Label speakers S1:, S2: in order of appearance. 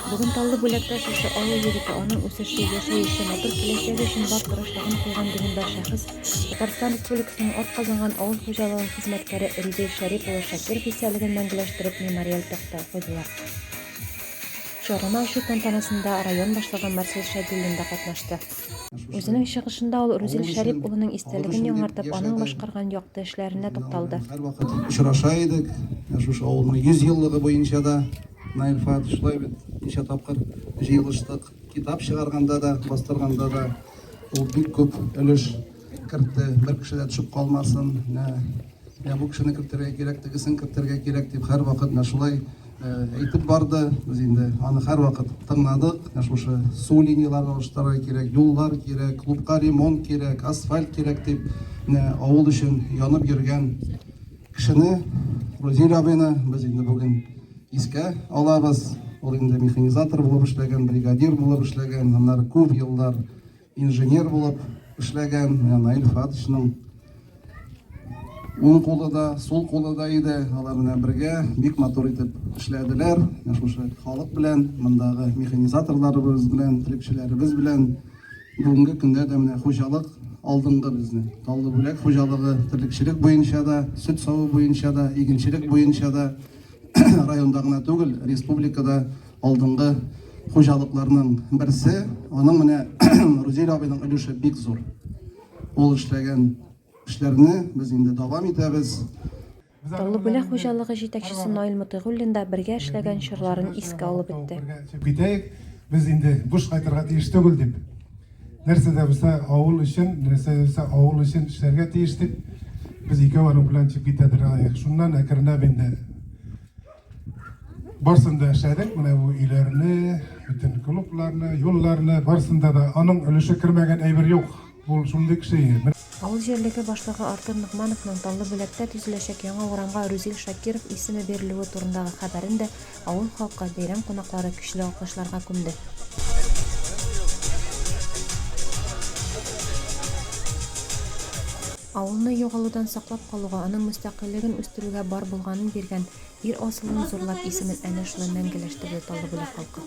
S1: Бүген Таллы Бүләктә шушы авыл егете, аның үсеше, яшәеше, матур киләчәге өчен бар тырышлыгын куйган легендар шәхес, Татарстан Республикасының атказанган авыл хуҗалыгы хезмәткәре Рүзил Шәрип улы Шакиров истәлеген мәңгеләштереп мемориаль такта куйдылар. Чараны ачу тантанасында район башлыгы Марсель Шәйдуллин да катнашты. Үзенең чыгышында ул Рүзил Шәрип улының истәлеген яңартып, аның башкарган якты эшләренә тукталды.
S2: Һәрвакыт очраша идек. Менә шушы авылның 100 еллыгы буенча да Наил Фатыш шулай бит ничә тапкыр җыелыштык. Китап чыгарганда да, бастырганда да ул бик күп өлеш кертте. Бер кеше дә төшеп калмасын. Менә Менә бу кешене кертергә кирәк, тегесен кертергә кирәк дип һәрвакыт менә шулай әйтеп барды. Без инде аны һәрвакыт тыңладык. Менә шушы су линияләрен алыштырырга кирәк, юллар кирәк, клубка ремонт кирәк, асфальт кирәк дип менә авыл өчен янып йөргән кешене, Рузил абыйны без инде бүген искә алабыз. Ул инде механизатор булып эшләгән, бригадир булып эшләгән, аннары күп еллар Инженер булып эшләгән менә Наил Фатышның уң кулы да, сул кулы да иде. Алар менә бергә бик матур итеп эшләделәр. Менә шушы халык белән, мондагы механизаторларыбыз белән, терлекчеләребез белән бүгенге көндә дә менә хуҗалык алдынгы безнең. Таллы Бүләк хуҗалыгы терлекчелек буенча да, сөт саву буенча да, игенчелек буенча да районда гына түгел, республикада алдынгы хуҗалыкларның берсе. Аның менә Рузил абыйның өлеше бик зур. Ул эшләгән эшләрне без инде дәвам итәбез.
S1: Таллы Бүләк хуҗалыгы җитәкчесе Наил Мотыйгуллин да бергә эшләгән чорларын искә алып үтте.
S3: Китәек, без инде буш кайтырга тиеш түгел дип. Нәрсә дә булса авыл өчен, нәрсә дә булса авыл өчен эшләргә тиеш дип, без икәү аның белән чыгып китә торган. Шуннан әкренләп инде барсын да эшләдек. Менә бу өйләрне, бөтен клубларны, юлларны, барсында да аның өлеше кермәгән әйбер юк. Ул шундый кеше иде.
S1: Авыл җирлеге башлыгы Артур Ногмановның Таллы Бүләктә төзеләчәк яңа урамга Рүзил Шакиров исеме бирелүе турындагы хәбәрен дә авыл халкы, бәйрәм кунаклары көчле алкышларга күмде. Авылны югалудан саклап калуга, аның мөстәкыйльлеген үстерүгә бар булганын биргән ир асылын зурлап исемен әнә шулай мәңгеләштерде Таллы Бүләк халкы.